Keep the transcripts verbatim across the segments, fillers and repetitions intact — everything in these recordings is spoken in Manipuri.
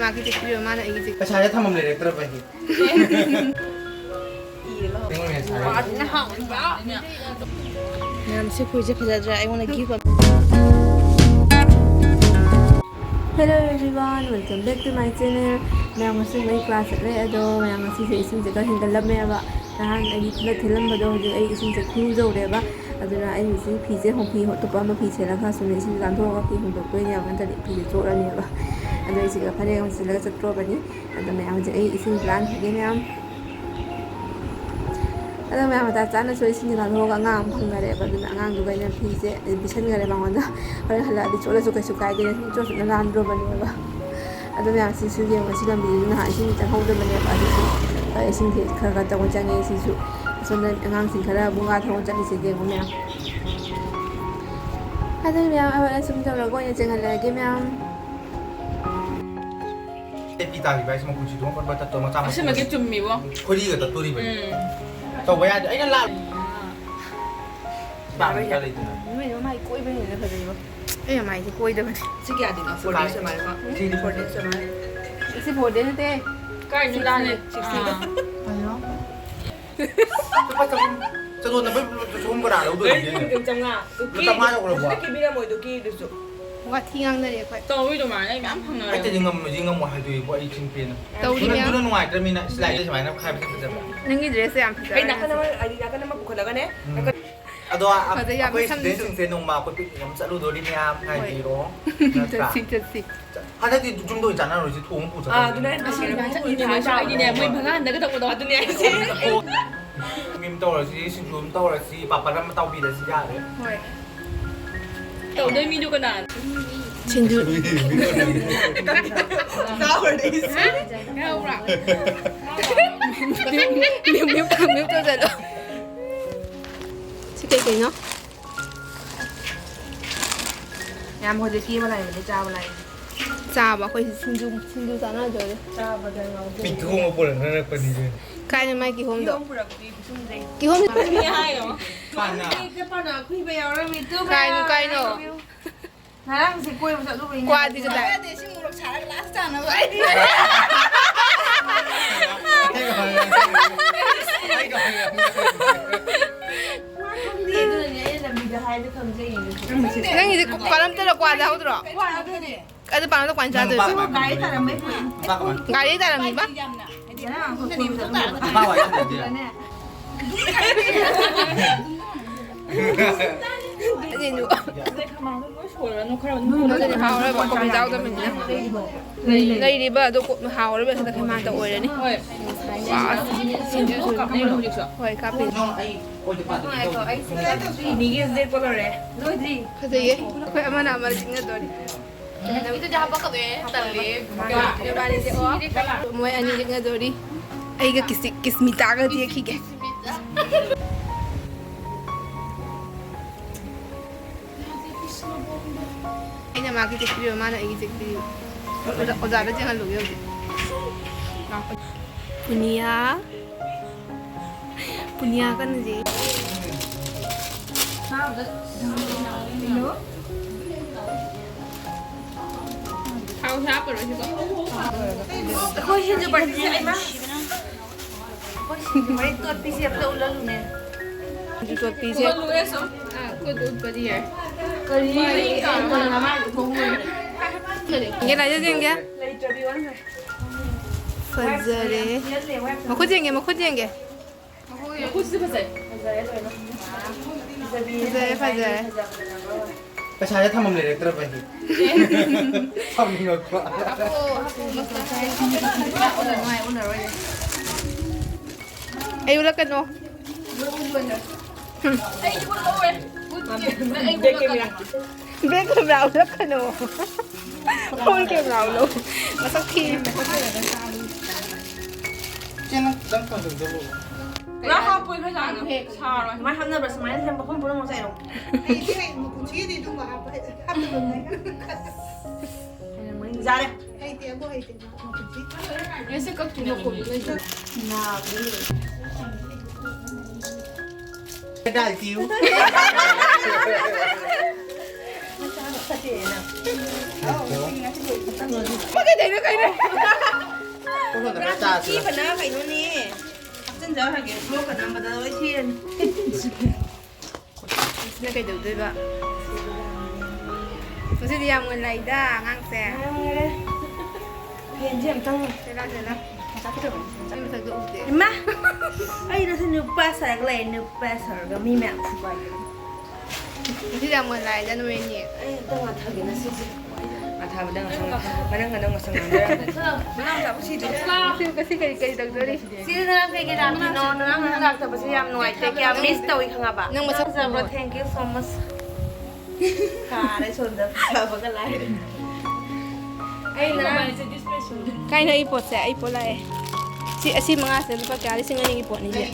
ꯃꯥꯒꯤ ꯆꯤꯛꯄꯤꯔꯣ, ꯃꯥꯅ ꯑꯩꯒꯤ ꯆꯤꯛ ꯄꯩꯁꯥꯁꯦ ꯊꯝꯐꯝ ꯂꯩꯔꯛꯇ꯭ꯔꯕ ꯑꯩꯗꯤ꯫ ꯑꯩꯉꯣꯟꯗ ꯃꯦꯁ ꯍꯥꯏꯔꯦ꯫ ꯃꯌꯥꯝ ꯁꯤ ꯐꯨꯔꯤꯠꯁꯦ ꯐꯖꯗ꯭ꯔꯥ? ꯑꯩꯉꯣꯟꯗ ꯒꯤꯐ ꯑꯃ꯫ Hello everyone, welcome back to my channel. ꯃꯌꯥꯝ ꯉꯁꯤ ꯃꯩ ꯀ꯭ꯂꯥꯁ ꯆꯠꯂꯦ, ꯑꯗꯣ ꯃꯌꯥꯝ ꯉꯁꯤꯁꯦ ꯏꯁꯤꯡꯁꯦ ꯈꯔ ꯍꯦꯟꯒꯠꯂꯝꯃꯦꯕ꯫ ꯅꯍꯥꯟ ꯑꯩ ꯈꯔ ꯊꯤꯜꯂꯝꯕꯗꯣ ꯍꯧꯖꯤꯛ ꯑꯩ ꯏꯁꯤꯡꯁꯦ ꯈꯨꯖꯧꯔꯦꯕ꯫ ꯑꯗꯨꯅ ꯑꯩ ꯍꯧꯖꯤꯛ ꯐꯤꯁꯦ ꯍꯣꯡ-, ꯐꯤ ꯑꯇꯣꯞꯄ ꯑꯃ ꯐꯤ ꯁꯦꯠꯂꯒ ꯁꯨꯝ ꯏꯁꯤꯡ ꯂꯥꯟꯊꯣꯛꯑꯒ ꯐꯤ ꯍꯣꯡꯗꯣꯛꯇꯣꯏꯅꯦꯕ, ꯅꯠꯇ꯭ꯔꯗꯤ ꯐꯤꯁꯦ ꯆꯣꯠꯂꯅꯦꯕ꯫ ꯑꯗꯣ ꯑꯩꯁꯤꯒ ꯐꯅꯦꯛ ꯑꯃ ꯁꯦꯠꯂꯒ ꯆꯠꯇ꯭ꯔꯣꯕꯅꯤ꯫ ꯑꯗꯣ ꯃꯌꯥꯝ ꯍꯧꯖꯤꯛ ꯑꯩ ꯏꯁꯤꯡ ꯂꯥꯟꯈꯤꯒꯦ ꯃꯌꯥꯝ꯫ ꯑꯗꯣ ꯃꯌꯥꯝ ꯃꯇꯥ ꯆꯥꯅꯁꯨ ꯏꯁꯤꯡꯁꯦ ꯂꯥꯟꯊꯣꯛꯑꯒ ꯑꯉꯥꯡ ꯑꯃ ꯐꯪꯅꯔꯦꯕ꯫ ꯑꯗꯨꯅ ꯑꯉꯥꯡꯗꯨꯒ ꯑꯩꯅ ꯐꯤꯁꯦ ꯄꯤꯁꯟꯈꯔꯦ ꯃꯉꯣꯟꯗ꯫ ꯍꯣꯔꯦꯟ ꯍꯜꯂꯛꯑꯗꯤ ꯆꯣꯠꯂꯁꯨ ꯀꯩꯁꯨ ꯀꯥꯏꯗꯦꯅ ꯁꯨꯝ ꯆꯣꯠ ꯆꯣꯠꯅ ꯂꯥꯟꯗ꯭ꯔꯣꯕꯅꯦꯕ꯫ ꯑꯗꯣ ꯃꯌꯥꯝ ꯁꯤꯁꯨ ꯌꯦꯡꯉꯣ, ꯁꯤ ꯂꯝꯕꯤꯗꯨ ꯅꯍꯥꯟ ꯏꯁꯤꯡ ꯆꯪꯍꯧꯗꯕꯅꯦꯕ꯫ ꯑꯗꯨꯁꯨ ꯏꯁꯤꯡꯁꯦ ꯈꯔ ꯈꯔ ꯇꯧꯅ ꯆꯪꯉꯦ꯫ ꯁꯤꯁꯨ ꯑꯁꯣꯝꯗ ꯑꯉꯥꯡꯁꯤꯡ ꯈꯔ ꯕꯨꯡꯒꯥ ꯊꯧꯅ ꯆꯠꯂꯤꯁꯦ ꯌꯦꯡꯉꯣ ꯃꯌꯥꯝ꯫ ꯑꯗꯨ ꯃꯌꯥꯝ ꯑꯩ ꯍꯣꯔꯦꯟ ꯁꯨꯝ ꯇꯧꯔꯒ ꯑꯣꯏꯅ ꯆꯦꯟꯍꯜꯂꯛꯑꯒꯦ ꯃꯌꯥꯝ꯫ ꯄꯤ ꯇꯥꯈꯤꯕ ꯍꯥꯏꯁꯦ ꯃꯈꯨꯟꯁꯤꯗ ꯄꯠ ꯄꯠ ꯇꯠꯇꯧ ꯃꯆꯥ ꯃꯆꯥ ꯑꯁꯦꯡꯕꯒꯤ ꯆꯨꯝꯃꯤꯕꯣ꯫ ꯈꯣꯏꯔꯤꯒ ꯇꯠꯇꯣꯔꯤꯕꯅꯤ꯫ ꯎꯝ꯫ ꯇꯧꯕ ꯌꯥꯗꯦ꯫ ꯑꯩꯅ ꯂꯥꯛ-, ꯇꯥꯡ ꯈꯔ ꯂꯩꯗꯅ꯫ ꯅꯣꯏ ꯃꯃꯥꯏ ꯀꯣꯏꯕꯅ ꯍꯦꯟꯅ ꯐꯖꯩꯕꯣ꯫ ꯑꯩ ꯃꯃꯥꯏꯁꯦ ꯀꯣꯏꯗꯕꯅꯤ꯫ ꯁꯤ ꯀꯌꯥꯗꯤꯅꯣ? ꯁꯤ ꯀꯥꯏ? ꯐꯣꯔ ꯗꯦꯁ ꯑꯃ ꯍꯥꯏꯕ꯫ ꯁꯤꯗꯤ ꯐꯣꯔ ꯗꯦꯁ ꯑꯃ ꯍꯥꯏ꯫ ꯁꯤ ꯐꯣꯔ ꯗꯦ ꯅꯠꯇꯦ꯫ ꯀꯥꯏ ꯁꯤꯛꯁꯇꯤꯟ꯫ ꯅꯨꯃꯤꯗꯥꯡꯅꯦ? ꯁꯤꯛꯁꯇꯤꯟ꯫ ꯑꯥ꯫ ꯀꯩꯅꯣ? ꯂꯨꯄꯥ ꯆꯍꯨꯝ, ꯆꯗꯣꯟ ꯅꯝꯕꯔ ꯆꯍꯨꯝ ꯀꯅꯥ ꯂꯧꯗꯣꯔꯤꯒꯦ? ꯂꯨꯄꯥ ꯆꯥꯝꯃꯉꯥ꯫ ꯆꯥꯝꯃꯉꯥ ꯌꯧꯈ꯭ꯔꯕꯣ? ꯀꯦꯕꯤꯔꯝꯃꯣꯏꯗꯣ ꯀꯦꯗꯨꯁꯨ꯫ ꯋꯥꯊꯤ ꯉꯥꯡꯅꯔꯦ ꯑꯩꯈꯣꯏ꯫ ꯇꯧꯔꯤꯗꯣ ꯃꯥꯅ ꯑꯩ ꯃꯌꯥꯝ ꯐꯪꯉꯔꯣꯏ꯫ ꯑꯩ ꯇꯗꯤ ꯉꯝꯃꯣꯏꯗꯤ ꯉꯝꯃꯣꯏ ꯍꯥꯏꯗꯣꯏꯕꯣ ꯑꯩ ꯆꯤꯟ ꯄꯦꯟꯅ꯫ ꯇꯧꯔꯤ ꯑꯗꯨꯅ, ꯃꯌꯥꯝ꯫ ꯑꯗꯨꯅ ꯅꯨꯡꯉꯥꯏꯇ꯭ꯔꯃꯤꯅ ꯁꯤꯂꯥꯏꯗ ꯁꯨꯃꯥꯏꯅ ꯈꯥꯏꯕꯁꯦ ꯐꯖꯕ꯭ꯔꯥ? ꯅꯪꯒꯤ ꯗ꯭ꯔꯦꯁꯁꯦ ꯌꯥꯝ ꯐꯖꯕ꯫ ꯑꯩ ꯅꯥꯀꯟ ꯑꯃ, ꯑꯩ ꯅꯥꯀꯟ ꯑꯃ ꯄꯨꯈꯠꯂꯒꯅꯦ꯫ ꯎꯝ꯫ ꯅꯥꯀꯟ ꯑꯗꯣ ꯐꯖꯩ ꯌꯥꯝ, ꯑꯩꯈꯣꯏ ꯁꯝꯗꯨꯁꯨ꯫ ꯁ꯭ꯇꯨꯗꯦꯟꯠꯁꯤꯡꯁꯦ ꯅꯣꯡꯃ ꯑꯩꯈꯣꯏ ꯄꯤꯛꯅꯤꯛ ꯑꯃ ꯆꯠꯂꯨꯗꯣꯔꯤ ꯃꯌꯥꯝ ꯍꯣꯏ꯫ ꯉꯥꯏꯕꯤꯔꯣ꯫ ꯅꯠꯇ꯭ꯔꯥ? ꯆꯠꯁꯤ, ꯆꯠꯁꯤ꯫ ꯍꯟꯗꯛꯇꯤ ꯌꯨꯝꯗ ꯑꯣꯏꯅ ꯆꯥꯟꯅꯔꯨꯔꯁꯤ, ꯊꯣꯡ ꯑꯃ ꯄꯨ ꯑꯥ, ꯆꯠꯈ꯭ꯔꯁꯤ꯫ ꯑꯗꯨꯅꯦ ꯑꯩꯅ ꯍꯥꯏꯁꯦ꯫ ꯑꯩꯗꯤꯅꯦ, ꯃꯣꯏ ꯚꯔꯥ ꯍꯟꯗꯒ ꯇꯧꯕꯗꯣ꯫ ꯑꯗꯨꯅꯦ ꯑꯩꯁꯦ꯫ ꯃꯤ ꯑꯃ ꯇꯧꯔꯁꯤ, ꯁꯤꯡꯖꯨ ꯑꯃ ꯇꯧꯔꯁꯤ, ꯄꯥꯄꯔ ꯑꯃ ꯇꯥꯎꯕꯤꯔꯁꯤ, ꯌꯥꯔꯦ꯫ ꯍꯣꯏ꯫ ꯇꯧꯗꯣꯏ ꯃꯤꯗꯨ ꯀꯅꯥꯅꯣ? ꯁꯤꯡꯖꯨ꯫ ꯆꯥꯎꯔꯦ ꯑꯩꯁꯦ꯫ ꯌꯥꯎꯕ꯭ꯔꯥ? ꯃ꯭ꯌꯨ-, ꯃ꯭ꯌꯨ-, ꯃ꯭ꯌꯨ-, ꯃ꯭ꯌꯨ ꯇꯧꯁꯜꯂꯣ꯫ ꯁꯤ ꯀꯩꯀꯩꯅꯣ? ꯌꯥꯝ ꯍꯧꯖꯤꯛ ꯀꯦꯕ ꯂꯥꯛꯏꯕꯅꯦ, ꯆꯥꯕ ꯂꯥꯛꯏ꯫ ꯆꯥꯕ, ꯑꯩꯈꯣꯏ ꯁꯤꯡꯖꯨ, ꯁꯤꯡꯖꯨ ꯆꯥꯅꯗꯣꯔꯦ꯫ ꯆꯥꯕꯗ ꯉꯥꯎꯖꯩ꯫ ꯄꯤꯊꯣꯡ ꯑꯃ ꯄꯨꯔꯛꯅꯔꯛꯄꯅꯤꯅꯦ꯫ ꯀꯥꯏꯅ ꯃꯥꯏ ꯀꯤꯍꯣꯝꯗꯣ? ꯀꯤꯍꯣꯝ ꯄꯨꯔꯛꯄꯤ ꯄꯤꯁꯨꯝꯗꯩ꯫ ꯀꯤꯍꯣꯝ꯫ ꯑꯗꯨꯅꯦ ꯍꯥꯏꯌꯣ꯫ ꯄꯥꯟꯅ꯫ ꯍꯦꯛꯇ ꯄꯥꯟꯅ ꯑꯈꯨꯏꯕ ꯌꯥꯎꯔꯝꯃꯤ, ꯇꯨ ꯀꯥꯏꯅꯣ, ꯃꯌꯥꯝ ꯀꯥꯏꯅꯣ? ꯌꯥꯎꯔꯝꯃꯤ꯫ ꯉꯔꯥꯡꯁꯦ ꯀꯣꯏꯕ ꯆꯠꯂꯨꯕꯩꯅꯦ꯫ ꯀ꯭ꯋꯥꯗꯤ ꯀꯗꯥꯏ? ꯀꯣꯏꯕ ꯅꯠꯇꯦ, ꯁꯤ ꯃꯣꯔꯣꯛ ꯁꯥꯔꯒ ꯂꯥꯁ ꯆꯥꯅꯕ꯫ ꯑꯗꯨꯅꯅꯦ ꯑꯩꯅ ꯂꯝꯕꯤꯗ ꯍꯥꯏꯕ ꯈꯪꯖꯩꯌꯦ꯫ ꯅꯪꯒꯤꯗꯤ ꯄꯥꯂꯝꯇꯔ ꯀ꯭ꯋꯥ ꯆꯥꯍꯧꯗ꯭ꯔꯣ? ꯀ꯭ꯋꯥ ꯑꯗꯨꯅꯦ꯫ ꯑꯗꯨ ꯄꯥꯂꯝꯇ ꯀ꯭ꯋꯥ ꯆꯥꯗꯣꯏꯕ? ꯒꯥꯔꯤ ꯇꯥꯔꯝꯕꯩ ꯄꯨꯏ꯫ ꯒꯥꯔꯤ ꯇꯥꯔꯝꯃꯤꯕ? ꯉꯔꯥꯡ ꯑꯩꯈꯣꯏ ꯀꯣꯏꯕ ꯆꯠꯂꯨꯕ꯫ ꯅꯨꯄꯥ ꯋꯥꯔꯤ ꯁꯥꯟꯅꯗꯦ꯫ ꯑꯗꯨꯅꯦ꯫ ꯑꯗꯨꯅꯦ꯫ ꯑꯗꯨꯅꯦ, ꯍꯥꯎꯔꯣꯏꯕ, ꯀꯣꯕꯤ ꯆꯥꯎꯗꯕꯅꯤꯅ꯫ ꯂꯩꯔꯤꯕ ꯑꯗꯣ ꯀꯣ-, ꯍꯥꯎꯔꯣꯏꯕ, ꯁꯤꯗ ꯈꯩꯃꯥꯟꯇ ꯑꯣꯏꯔꯅꯤ꯫ ꯍꯣꯏ꯫ ꯋꯥ, ꯁꯤꯡꯖꯨꯁꯨ꯫ ꯍꯣꯏ, ꯀꯥꯞꯄꯤꯅꯤ꯫ ꯍꯣꯏ, ꯀꯥꯞꯄꯤꯅꯤ꯫ ꯃꯤꯒꯤ ꯖꯦꯛꯄ ꯂꯣꯏꯔꯦ꯫ ꯂꯣꯏꯗ꯭ꯔꯤ꯫ ꯐꯖꯩꯌꯦ꯫ ꯑꯩꯈꯣꯏ ꯑꯃꯅ ꯑꯃ ꯆꯤꯛꯅꯗꯣꯔꯤ꯫ ꯅꯪꯒꯤꯗꯨꯗꯤ ꯍꯥꯄꯛꯀꯗꯣꯏꯅꯦ, ꯇꯜꯂꯦ꯫ ꯏꯕꯥꯅꯤꯁꯦ, ꯑꯣ, ꯃꯣꯏ ꯑꯅꯤ ꯌꯦꯛꯅꯗꯣꯔꯤ꯫ ꯑꯩꯒ ꯀꯤꯁꯤ-, ꯀꯤꯁꯃꯤꯇꯥꯒ ꯌꯦꯛꯈꯤꯒꯦ꯫ ꯑꯩꯅ ꯃꯥꯒꯤ ꯌꯦꯛꯄꯤꯔꯤꯕ, ꯃꯥꯅ ꯑꯩꯒꯤ ꯌꯦꯛꯄꯤꯔꯤꯕ꯫ ꯑꯣꯖꯥ-, ꯑꯣꯖꯥꯗ ꯌꯦꯡꯍꯜꯂꯨꯒꯦ ꯍꯧꯖꯤꯛ꯫ ꯄꯨꯅꯤꯌꯥ꯫ ꯄꯨꯅꯤꯌꯥ ꯀꯟꯅ ꯌꯦꯛꯏ꯫ ꯊꯥꯎꯁꯦ ꯍꯥꯞꯄꯔꯣꯏꯁꯤꯀꯣ꯫ ꯑꯩꯈꯣꯏ ꯁꯤꯡꯖꯨ ꯄꯥꯔꯇꯤꯁꯦ, ꯑꯩꯃ꯫ ꯑꯩꯈꯣꯏ ꯁꯤꯡꯖꯨ ꯃꯔꯤ ꯇꯣꯠꯄꯤꯁꯦ ꯑꯝꯇ ꯎꯠꯍꯜꯂꯨꯅꯦ꯫ ꯁꯤꯡꯖꯨ ꯇꯣꯠꯄꯤꯁꯦ꯫ ꯎꯠꯂꯨꯍꯦ ꯁꯨꯝ꯫ ꯑꯥ, ꯈꯨꯠ ꯎꯠꯄꯗꯤ ꯌꯥꯏ꯫ ꯀꯔꯤ? ꯌꯦꯡꯒꯦ, ꯂꯥꯏꯖ ꯌꯦꯡꯒꯦ꯫ ꯂꯩꯇ꯭ꯔꯗꯤ ꯑꯣꯟꯈ꯭ꯔꯦ꯫ ꯐꯖꯔꯦ꯫ ꯃꯈꯨꯠ ꯌꯦꯡꯒꯦ, ꯃꯈꯨꯠ ꯌꯦꯡꯒꯦ꯫ ꯃꯈꯨꯠꯁꯤꯁꯨ ꯐꯖꯩ꯫ ꯐꯖꯔꯦ ꯂꯣꯏꯅ꯫ ꯐꯖꯔꯦ, ꯐꯖꯔꯦ꯫ ꯄꯩꯁꯥꯁꯦ ꯊꯝꯐꯝ ꯂꯩꯔꯛꯇ꯭ꯔꯕ ꯑꯩꯗꯤ꯫ ꯁꯥꯎꯅꯤꯡꯉꯛꯄ꯫ ꯑꯩ ꯎꯠꯂꯛꯀꯅꯣ꯫ ꯍꯨꯝ꯫ ꯑꯩꯗꯤ ꯎꯠꯂꯛꯑꯣꯏ꯫ ꯎꯠꯀꯦ꯫ ꯅꯪ ꯑꯩ ꯎꯠꯂꯛꯀꯅꯣ꯫ ꯕꯦꯛ ꯀꯦꯃꯦꯔꯥ ꯎꯠꯂꯛꯀꯅꯣ꯫ ꯐꯣꯟ ꯀꯦꯃꯦꯔꯥ ꯎꯠꯂꯣ꯫ ꯃꯁꯛ ꯊꯤ꯫ ꯆꯦ, ꯅꯪ ꯈꯤꯇꯪ ꯀꯟꯁꯤꯟꯖꯜꯂꯣ꯫ ꯄꯨꯔꯥ ꯍꯥꯞꯄꯣꯏ, ꯈꯔ ꯆꯥꯅ ꯁꯥꯔꯣꯏ꯫ ꯁꯨꯃꯥꯏꯅ ꯍꯥꯞꯅꯕ꯭ꯔꯥ? ꯁꯨꯃꯥꯏꯅ ꯁꯦꯝꯕ ꯃꯐꯝ ꯄꯨꯝꯅꯃꯛ ꯆꯥꯏꯔꯣ? ꯑꯩꯗꯤ ꯍꯩ, ꯃꯈꯨꯠꯁꯤꯗꯤ ꯑꯗꯨꯝꯕ ꯍꯥꯞꯄ ꯍꯩ-, ꯍꯥꯞꯇꯕꯅꯦ꯫ ꯌꯥꯔꯦ꯫ ꯍꯩꯇꯦ, ꯑꯃꯨꯛ ꯍꯩꯇꯦ, ꯃꯈꯨꯠꯁꯤ꯫ ꯉꯁꯤ ꯀꯛꯇꯣꯏꯅꯦ꯫ ꯅꯥꯕꯅꯦ꯫ ꯀꯗꯥꯏ ꯇꯤꯌꯨ? ꯐꯠꯇꯦꯅ꯫ ꯑꯃ ꯀꯩꯗꯩꯅꯣ ꯀꯩꯅꯣ? ꯄꯨꯟꯅ ꯈꯔ ꯆꯥꯁꯤꯔ? ꯊꯤꯕꯅ ꯀꯩꯅꯣꯅꯦ꯫ ꯍꯥꯞꯆꯤꯟꯖꯔꯒꯦ꯫ ꯕ꯭ꯂꯣꯛꯀ ꯅꯝꯕꯗ ꯂꯣꯏ ꯊꯤꯔꯅꯤ꯫ ꯁꯤꯅ ꯀꯩꯗꯧꯗꯣꯏꯕ? ꯉꯁꯤꯗꯤ ꯌꯥꯝ ꯉꯜꯂꯤꯗ ꯑꯉꯥꯡꯁꯦ꯫ ꯐꯦꯟꯁꯦ ꯑꯝꯇꯪ ꯆꯦꯂꯥ, ꯆꯦꯂꯥ꯫ ꯃꯁꯛ ꯐꯖꯕꯅꯤ꯫ ꯑꯩ ꯃꯁꯛꯇꯣ ꯎꯗꯦ꯫ ꯏꯃꯥ! ꯑꯩ ꯉꯁꯤ ꯅꯨꯄꯥ ꯁꯥꯔꯒ ꯂꯩ, ꯅꯨꯄꯥ ꯁꯥꯔꯒ ꯃꯤ ꯃꯌꯥꯝ ꯐꯨꯕ ꯍꯥꯏꯗꯣ꯫ ꯉꯁꯤꯗꯤ ꯌꯥꯝ ꯉꯜꯂꯤꯗ ꯅꯣꯏ ꯑꯅꯤ꯫ ꯑꯩ ꯑꯝꯇꯪ ꯉꯥꯊꯒꯦ ꯉꯁꯤꯁꯦ꯫ ꯉꯥꯊꯕꯗ ꯉꯁꯪ ꯉꯥꯡ-, ꯃꯅꯪ ꯉꯅꯧ ꯉꯁꯪ ꯉꯥꯡꯖꯔꯛꯀꯅꯤ꯫ ꯉꯁꯤ, ꯉꯁꯤ ꯀꯔꯤ, ꯀꯔꯤ ꯇꯧꯗꯣꯔꯤ? ꯁꯤꯗꯤ ꯉꯔꯥꯡ ꯀꯩꯒꯤ ꯂꯥꯛꯇ꯭ꯔꯤꯅꯣ? ꯉꯔꯥꯡ ꯅꯪ ꯂꯥꯛꯇꯕꯁꯦ ꯌꯥꯝ ꯅꯨꯡꯉꯥꯏꯇꯦ꯫ ꯀꯌꯥꯝ ꯅꯪ, ꯃꯤꯁ ꯇꯧꯏ ꯈꯪꯉꯕ? ꯅꯪ ꯃꯁꯛ ꯐꯖꯕ꯭ꯔꯣ? ꯐꯖꯕ꯭ꯔꯣ? Thank you so much꯫ ꯀꯥꯔꯦ ꯁꯣꯝꯗ ꯐꯖꯕꯒ ꯂꯥꯏꯔꯦ꯫ ꯑꯩꯅ ꯀꯥꯏꯅ ꯑꯩ ꯄꯣꯠꯁꯦ, ꯑꯩ ꯄꯣꯠ ꯂꯥꯛꯑꯦ꯫ ꯁꯤ, ꯑꯁꯤ ꯃꯉꯥꯁꯦ ꯂꯨꯄꯥ ꯀꯌꯥ? ꯂꯤꯁꯤꯡ ꯑꯅꯤꯒꯤ ꯄꯣꯠꯅꯤꯁꯦ꯫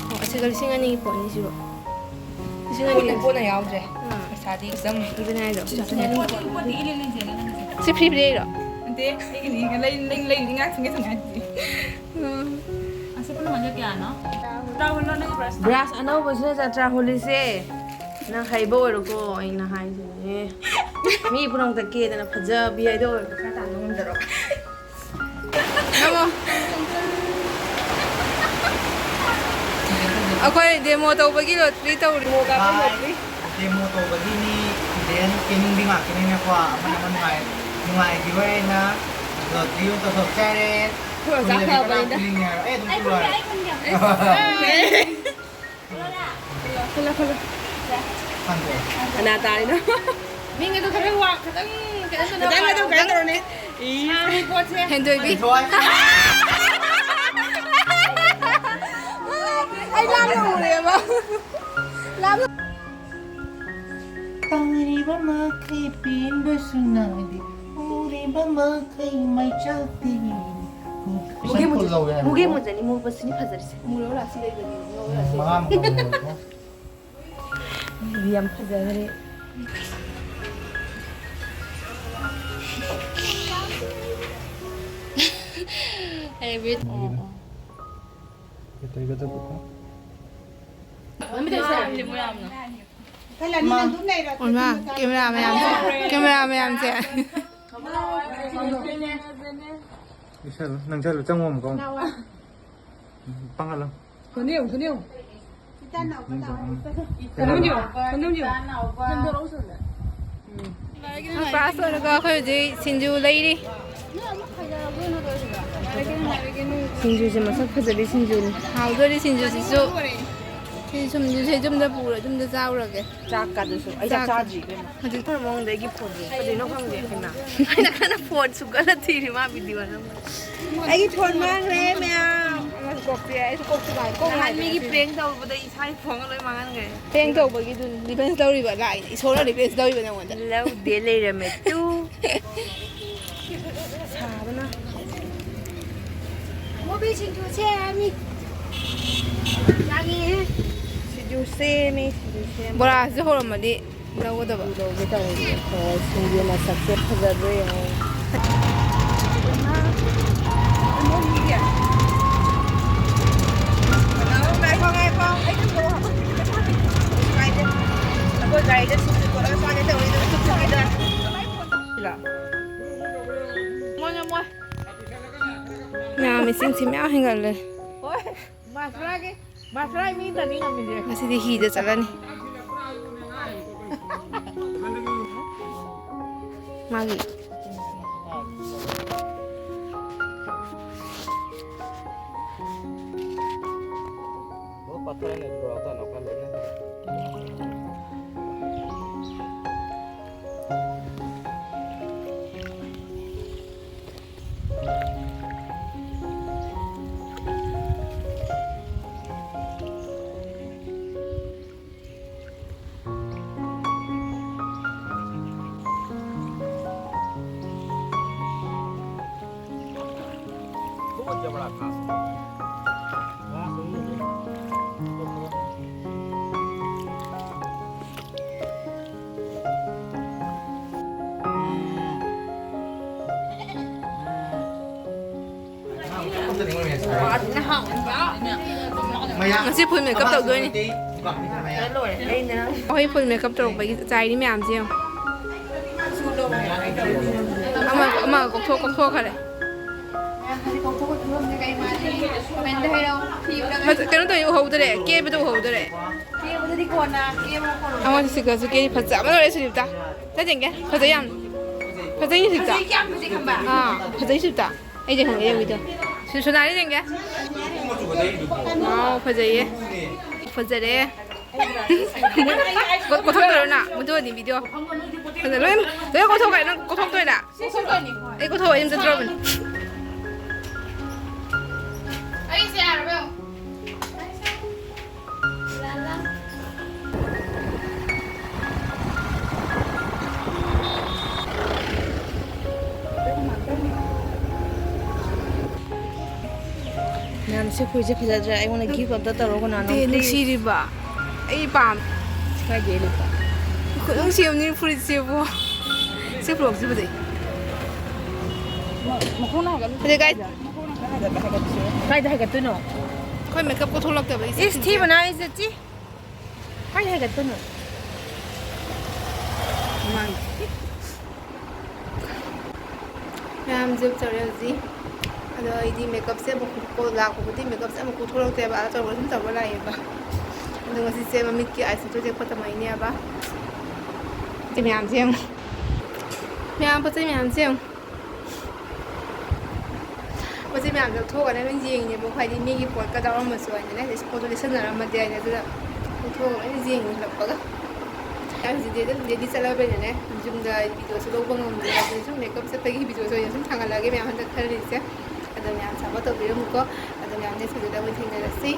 ꯑꯣ, ꯑꯁꯤꯒ ꯂꯤꯁꯤꯡ ꯑꯅꯤꯒꯤ ꯄꯣꯠꯅꯤ ꯁꯤꯕꯣ꯫ ꯂꯤꯁꯤꯡ ꯑꯅꯤ꯫ ꯄꯣꯠꯅ ꯌꯥꯎꯗ꯭ꯔꯦ꯫ ꯑꯥ꯫ ꯄꯩꯁꯥꯗꯤ ꯑꯗꯨꯝ꯫ ꯑꯗꯨꯅꯦ ꯍꯥꯏꯗꯣ꯫ ꯁꯤ free free ꯂꯩꯔꯣ? ꯅꯠꯇꯦ, ꯑꯩꯒꯤꯗꯤ ꯂꯩ-, ꯂꯩ-, ꯂꯩ-, ꯉꯥꯛꯇꯪꯒꯤ ꯁꯉꯥꯏꯗꯤ꯫ ꯎꯝ꯫ ꯑꯁꯤ ꯄꯨꯟꯅ ꯃꯁꯤꯡ ꯀꯌꯥꯅꯣ? ꯇꯔꯥꯍꯨꯝꯗꯣꯏ ꯅꯪꯒꯤ brush꯫ Brush ꯑꯅꯧꯕꯁꯤꯅ ꯖꯇ꯭ꯔꯥ ꯍꯣꯜꯂꯤꯁꯦ꯫ ꯅꯪ ꯍꯩꯕ ꯑꯣꯏꯔꯣꯀꯣ, ꯑꯩꯅ ꯍꯥꯏꯁꯤꯅꯦ꯫ ꯃꯤ ꯄꯨꯝꯅꯃꯛꯇ ꯀꯦꯗꯅ ꯐꯖꯕꯤ ꯍꯥꯏꯗꯣ ꯑꯣꯏꯔꯣ, ꯄꯩꯁꯥ ꯇꯥꯟꯕ ꯉꯝꯖꯔꯣ꯫ ꯅꯃꯣ꯫ ꯑꯩꯈꯣꯏ demo ꯇꯧꯕꯒꯤ lottery ꯇꯧꯔꯤ꯫ Demo ꯀꯥꯞꯄ lottery꯫ Demo ꯇꯧꯕꯒꯤꯅꯤ, then ꯀꯦꯅꯤꯡꯕꯤ ꯉꯥꯛꯇꯅꯤꯅꯀꯣ, ꯑꯃꯅ ꯑꯃ ꯅꯨꯡꯉꯥꯏ-, ꯅꯨꯡꯉꯥꯏꯈꯤꯕ ꯑꯣꯏꯅ lottery ꯑꯣꯏꯅ ꯇꯧꯊꯣꯛꯆꯔꯦ꯫ ꯑꯩꯈꯣꯏ ꯑꯣꯖꯥ ꯐꯕꯅꯤꯗ꯫ ꯀꯦꯅꯤꯡꯉꯦ ꯍꯥꯏꯔꯣ? ꯑꯦ, ꯑꯗꯨꯝ ꯄꯨꯔꯛꯑꯣ ꯍꯥꯏꯔꯣ? ꯈꯨꯜꯂꯣ, ꯈꯨꯜꯂꯣ, ꯈꯨꯜꯂꯣ꯫ ꯍꯟꯗꯣꯛꯑꯣ꯫ ꯀꯅꯥ ꯇꯥꯔꯤꯅꯣ? ꯃꯤꯡ ꯑꯗꯨ ꯈꯤꯇꯪ ꯋꯥ-, ꯈꯤꯇꯪ ꯀꯩꯅꯣ ꯇꯧꯅ ꯈꯤꯇꯪ ꯑꯗꯨꯝ ꯄꯥꯔꯣ꯫ ꯀꯩꯅꯣ ꯇꯧꯔꯅꯤ꯫ ꯁꯥꯡꯉꯤ ꯄꯣꯠꯁꯦ꯫ ꯍꯦꯟꯗꯣꯏꯕꯤ꯫ ꯍꯦꯟꯗꯣꯏ꯫ ꯑꯩ ꯂꯥꯞꯅ ꯎꯔꯦꯕ꯫ ꯂꯥꯞꯅ ꯇꯧꯔꯤꯕ ꯃꯈꯩ ꯄꯦꯟꯕꯁꯨ ꯅꯥꯏꯗꯦ, ꯎꯔꯤꯕ ꯃꯈꯩ ꯃꯩꯆꯥꯛ ꯇꯦꯡꯉꯤ꯫ ꯃꯨꯒꯦ ꯃꯨꯖ-, ꯂꯧꯋꯦ ꯍꯥꯏꯕꯀꯣ꯫ ꯃꯨꯒꯦ ꯃꯨꯖꯅꯤ, ꯃꯨꯕꯁꯤꯅꯤ ꯐꯖꯔꯤꯁꯦ꯫ ꯃꯨꯔꯒ ꯔꯥꯁꯤ ꯂꯩꯕꯅꯤ, ꯉꯧꯔꯒ ꯔꯥꯁꯤ ꯂꯩꯕꯅꯤ꯫ ꯃꯉꯥꯃꯨꯛ ꯂꯧꯋꯦ ꯍꯥꯏꯕꯀꯣ꯫ ꯌꯥꯝ ꯐꯖꯈ꯭ꯔꯦ꯫ ꯑꯩ ꯃꯤꯠ-, ꯑꯣ, ꯑꯣ꯫ ꯀꯩꯗꯧꯒꯗꯕꯀꯣ? ꯃꯃꯤꯠ ꯇꯧꯁꯦ꯫ ꯌꯥꯝꯅ꯫ ꯈꯜꯂꯅꯤ, ꯅꯪ ꯑꯗꯨꯝ ꯂꯩꯔꯣ꯫ ꯑꯣꯏꯃꯥ, ꯀꯦꯃꯦꯔꯥ ꯃꯌꯥꯝꯁꯦ, ꯀꯦꯃꯦꯔꯥ ꯃꯌꯥꯝꯁꯦ꯫ ꯅꯪ ꯆꯠꯂꯨ, ꯅꯪ ꯆꯠꯂꯨ, ꯆꯪꯉꯣ ꯑꯃꯨꯛ, ꯑꯃꯨꯛ꯫ ꯎꯝ, ꯄꯥꯡꯍꯜꯂꯣ꯫ ꯁꯣꯅꯤꯌꯨ, ꯁꯣꯅꯤꯌꯨ꯫ ꯀꯩꯅꯣꯝ ꯌꯦꯡꯉꯣ, ꯀꯩꯅꯣꯝ ꯌꯦꯡꯉꯣ꯫ ꯀ꯭ꯂꯥꯁ ꯂꯣꯏꯔꯒ ꯑꯩꯈꯣꯏ ꯍꯧꯖꯤꯛ ꯁꯤꯡꯖꯨ ꯂꯩꯔꯤ꯫ ꯁꯤꯡꯖꯨꯁꯦ ꯃꯁꯛ ꯐꯖꯕꯤ ꯁꯤꯡꯖꯨꯅꯤ꯫ ꯍꯥꯎꯗꯣꯔꯤ ꯁꯤꯡꯖꯨꯁꯤꯁꯨ꯫ ꯁꯤ ꯁꯤꯡꯖꯨꯁꯦ ꯌꯨꯝꯗ ꯄꯨꯔ-, ꯌꯨꯝꯗ ꯆꯥꯎꯔꯒꯦ꯫ ꯆꯥꯛꯀꯗꯨꯁꯨ ꯑꯩ ꯆꯥꯛ ꯆꯥꯛ ꯆꯥꯗ꯭ꯔꯤ ꯏꯕꯦꯝꯃ꯫ ꯍꯧꯖꯤꯛ ꯀꯔꯝꯕ ꯃꯑꯣꯡꯗ ꯑꯩꯒꯤ ꯐꯣꯟꯁꯦ? ꯀꯔꯤꯅꯣ ꯈꯪꯗꯦ ꯍꯩꯃꯥ꯫ ꯑꯩꯅ ꯀꯟꯅ ꯐꯣꯟ ꯁꯨꯒꯠꯂ ꯊꯤꯔꯤ ꯃꯥ ꯚꯤꯗꯤꯑꯣ ꯅꯝꯕ꯫ ꯑꯩꯒꯤ ꯐꯣꯟ ꯃꯥꯡꯈ꯭ꯔꯦ ꯃꯌꯥꯝ꯫ ꯑꯃꯁꯨ ꯀꯣꯛ ꯆꯤꯛꯑꯦ꯫ ꯑꯩꯁꯨ ꯀꯣꯛ ꯆꯤꯛꯑꯦ꯫ ꯅꯍꯥꯟ ꯃꯤꯒꯤ ꯄ꯭ꯔꯦꯡ ꯇꯧꯔꯨꯕꯗ ꯏꯁꯥꯒꯤ ꯐꯣꯟꯒ ꯂꯣꯏ ꯃꯥꯡꯍꯟꯈ꯭ꯔꯦ꯫ ꯄ꯭ꯔꯦꯡ ꯇꯧꯕꯒꯤꯗꯨ ꯔꯤꯚꯦꯟꯖ ꯂꯧꯔꯤꯕ ꯂꯥꯛꯏꯅꯦ꯫ ꯏꯁꯣꯔꯅ ꯔꯤꯚꯦꯟꯖ ꯂꯧꯔꯤꯕ ꯅꯉꯣꯟꯗ꯫ ꯂꯧꯗꯦ ꯂꯩꯔꯝꯃꯦ ꯇꯨ꯫ ꯁꯥꯕꯅ꯫ ꯃꯣꯕꯤ ꯁꯤꯡꯖꯨ ꯁꯦꯝꯃꯤ꯫ ꯌꯥꯛꯏꯍꯦ꯫ ꯁꯤꯡꯖꯨ ꯁꯦꯝꯃꯤ, ꯁꯤꯡꯖꯨ ꯁꯦꯝꯃꯤ꯫ ꯕꯣꯔꯥꯁꯦ ꯍꯧꯔꯝꯃꯗꯤ ꯂꯧꯒꯗꯕ꯫ ꯂꯧꯒꯦ ꯇꯧꯔꯤ꯫ ꯍꯣꯏ, ꯁꯤꯡꯖꯨ ꯃꯁꯛꯁꯦ ꯐꯖꯗ꯭ꯔꯣ ꯌꯦꯡꯉꯣ꯫ ꯉꯥꯏꯈꯣ, ꯉꯥꯏꯈꯣ꯫ ꯑꯩ ꯊꯝꯃꯣ꯫ ꯀꯥꯏꯗꯦ꯫ ꯑꯩꯈꯣꯏ ꯒꯥꯔꯤꯗ ꯁꯤꯡꯖꯨ ꯇꯣꯠꯂꯒ ꯆꯥꯒꯦ ꯇꯧꯔꯤ, ꯑꯗꯨꯒ ꯆꯨꯞ ꯆꯨꯞꯀꯤꯗ꯫ ꯃꯣꯏ ꯉꯝꯃꯣꯏ꯫ ꯃꯌꯥꯝ ꯏꯁꯤꯡꯁꯤ ꯃꯌꯥꯝ ꯍꯦꯟꯒꯠꯂꯦ꯫ ꯍꯣꯏ, ꯃꯥꯁꯔꯥꯒꯤ, ꯃꯥꯁꯔꯥ ꯃꯤ ꯑꯃꯇꯅꯤ ꯉꯝꯃꯤꯁꯦ꯫ ꯉꯁꯤꯗꯤ ꯍꯤꯗ ꯆꯠꯂꯅꯤ꯫ ꯃꯥꯒꯤ꯫ वो पत्थर है ना, थोड़ा होता है ना, अपना लेना है। बहुत जबड़ा घास। ꯉꯁꯤ ꯐꯨꯜ ꯃꯦꯀꯞ ꯇꯧꯗꯣꯏꯅꯤ꯫ ꯑꯩꯈꯣꯏ ꯐꯨꯜ ꯃꯦꯀꯞ ꯇꯧꯔꯛꯄꯒꯤ ꯆꯥꯏꯔꯤ ꯃꯌꯥꯝꯁꯦ ꯌꯦꯡꯉꯣ꯫ ꯑꯃ ꯑꯃ ꯀꯣꯛꯊꯣꯛ ꯀꯣꯛꯊꯣꯛꯈꯔꯦ꯫ ꯐꯖ- ꯀꯩꯅꯣ ꯇꯧꯔꯤ ꯎꯍꯧꯗꯔꯦ, ꯀꯦꯕꯗ ꯎꯍꯧꯗꯔꯦ꯫ ꯑꯃ ꯁꯤꯒꯁꯨ ꯀꯦꯔꯤ ꯐꯖ ꯑꯃ ꯂꯣꯏꯔꯦ ꯁꯨꯅꯤꯇꯥ꯫ ꯆꯠ ꯌꯦꯡꯒꯦ꯫ ꯐꯖꯩ ꯌꯥꯝ꯫ ꯐꯖꯩ ꯁꯨꯅꯤꯇꯥ꯫ ꯑꯥ, ꯐꯖꯩ ꯁꯨꯅꯤꯇꯥ꯫ ꯑꯩꯗꯤ ꯈꯪꯗꯦ ꯌꯦꯡꯉꯤꯗꯣ꯫ ꯁꯨ- ꯁꯣꯅꯥꯔꯤ ꯌꯦꯡꯒꯦ꯫ ꯋꯥꯎ, ꯐꯖꯩꯌꯦ꯫ ꯐꯖꯔꯦ꯫ ꯀꯣ- ꯀꯣꯊꯣꯛꯇꯣꯏꯔꯣ ꯅꯪ? ꯃꯗꯨꯗꯤ ꯚꯤꯗꯤꯑꯣ꯫ ꯐꯖ- ꯂꯣꯏ- ꯂꯣꯏ ꯀꯣꯊꯣꯛꯈ꯭ꯔꯦ꯫ ꯅꯪ ꯀꯣꯊꯣꯛꯇꯣꯏꯔꯥ? ꯑꯩ ꯀꯣꯊꯣꯛꯑꯣꯏ, ꯑꯗꯨꯝ ꯆꯠꯇ꯭ꯔꯣꯕꯅꯤ꯫ ꯑꯩꯁꯦ ꯌꯥꯔꯕ ꯌꯦꯡꯉꯣ꯫ ꯃꯌꯥꯝ, ꯁꯤ ꯐꯨꯔꯤꯠꯁꯦ ꯐꯖꯗ꯭ꯔꯥ? ꯑꯩꯉꯣꯟꯗ ꯒꯤꯐ ꯑꯝꯇ ꯇꯧꯔꯣ ꯀꯅꯥꯅꯣ, ꯅꯠꯇꯦ, please꯫ ꯅꯨꯡꯁꯤꯔꯤꯕ꯫ ꯑꯩ ꯄꯥꯝꯃꯦ꯫ ꯀꯥꯏꯗꯩ ꯂꯨꯄꯥ? ꯈꯨꯅꯨꯡꯁꯤ ꯑꯃꯅꯤ ꯐꯨꯔꯤꯠꯁꯤꯕꯨ꯫ ꯁꯤ ꯐ꯭ꯔꯣꯛꯁꯤ ꯐꯖꯩ꯫ ꯃ-, ꯃꯈꯣꯡꯅ ꯍꯥꯏꯒꯠꯂꯨ꯫ ꯐꯖꯩ, ꯀꯥꯏ? ꯃꯈꯣꯡꯅ ꯈꯔ ꯍꯥꯏꯒꯠꯂꯨ, ꯍꯥꯏꯒꯠꯂꯨ꯫ ꯀꯥꯏꯗ ꯍꯥꯏꯒꯠꯇꯣꯏꯅꯣ? ꯑꯩꯈꯣꯏ ꯃꯦꯀꯞ ꯀꯣꯊꯣꯛꯂꯛꯇꯕ ꯏꯁ, ꯏꯆꯦꯁꯤꯡꯁꯦ꯫ ꯊꯤꯕꯅ ꯑꯩꯁꯦ ꯊꯤ꯫ ꯀꯥꯏꯗ ꯍꯥꯏꯒꯠꯇꯣꯏꯅꯣ? ꯃꯃꯥꯡꯗ꯫ ꯃꯌꯥꯝꯁꯦ ꯇꯧꯔꯦ ꯍꯧꯖꯤꯛ꯫ ꯑꯗꯣ ꯑꯩꯗꯤ ꯃꯦꯀꯞꯁꯦ ꯑꯃꯨꯛ ꯀꯣ-, ꯂꯥꯛꯄꯕꯨꯗꯤ ꯃꯦꯀꯞꯁꯦ ꯑꯃꯨꯛ ꯀꯣꯊꯣꯔꯛꯇꯦꯕ, ꯑꯥ ꯇꯧꯔꯒ ꯁꯨꯝ ꯇꯧꯔ ꯂꯥꯛꯑꯦꯕ꯫ ꯑꯗꯣ ꯉꯁꯤꯁꯦ ꯃꯃꯤꯠꯀꯤ ꯑꯥꯏ ꯁꯦꯗꯣꯁꯦ ꯈꯣꯠꯇ ꯃꯩꯅꯦꯕ꯫ ꯁꯤ ꯃꯌꯥꯝꯁꯦ ꯌꯦꯡꯉꯨ꯫ ꯃꯌꯥꯝ ꯄꯣꯠ ꯆꯩ ꯃꯌꯥꯝꯁꯦ ꯌꯦꯡꯉꯨ꯫ ꯄꯣꯠ ꯆꯩ ꯃꯌꯥꯝꯁꯦ ꯂꯧꯊꯣꯛꯑꯒꯅꯦ ꯂꯣꯏ ꯌꯦꯡꯉꯤꯅꯦꯕ꯫ ꯍꯥꯏꯗꯤ ꯃꯤꯒꯤ ꯄꯣꯠꯀ ꯌꯥꯎꯔꯝꯃꯁꯨ ꯍꯥꯏꯅꯅꯦ, ꯄꯣꯠꯇꯣ ꯂꯩꯁꯟꯅꯔꯝꯃꯗꯤ ꯍꯥꯏꯅ, ꯑꯗꯨꯅ ꯂꯧꯊꯣꯛꯑꯒ ꯂꯣꯏ ꯌꯦꯡꯉꯤ ꯍꯜꯂꯛꯄꯒ꯫ ꯑꯩ ꯍꯧꯖꯤꯛꯇꯤ ꯑꯗꯨꯝ ꯗꯦꯂꯤ ꯆꯠꯂꯕꯅꯤꯅꯅꯦ, ꯌꯨꯝꯗ ꯚꯤꯗꯤꯑꯣꯁꯨ ꯂꯧꯕ ꯉꯝꯗ꯭ꯔꯦ꯫ ꯑꯗꯨꯅ ꯁꯨꯝ ꯃꯦꯀꯞ ꯆꯠꯄꯒꯤ ꯚꯤꯗꯤꯑꯣꯁꯦ ꯑꯣꯏꯅ ꯁꯨꯝ ꯊꯥꯡꯒꯠꯂꯛꯑꯒꯦ ꯃꯌꯥꯝ ꯍꯟꯗꯛ ꯈꯜꯂꯤꯁꯦ꯫ ꯑꯗꯣ ꯃꯌꯥꯝ ꯁꯞꯄꯣꯔꯠ ꯇꯧꯕꯤꯔꯝꯃꯨꯀꯣ꯫ ꯑꯗꯣ ꯃꯌꯥꯝ next ꯚꯤꯗꯤꯑꯣꯗ ꯑꯃꯨꯛ ꯊꯦꯡꯅꯔꯁꯤ꯫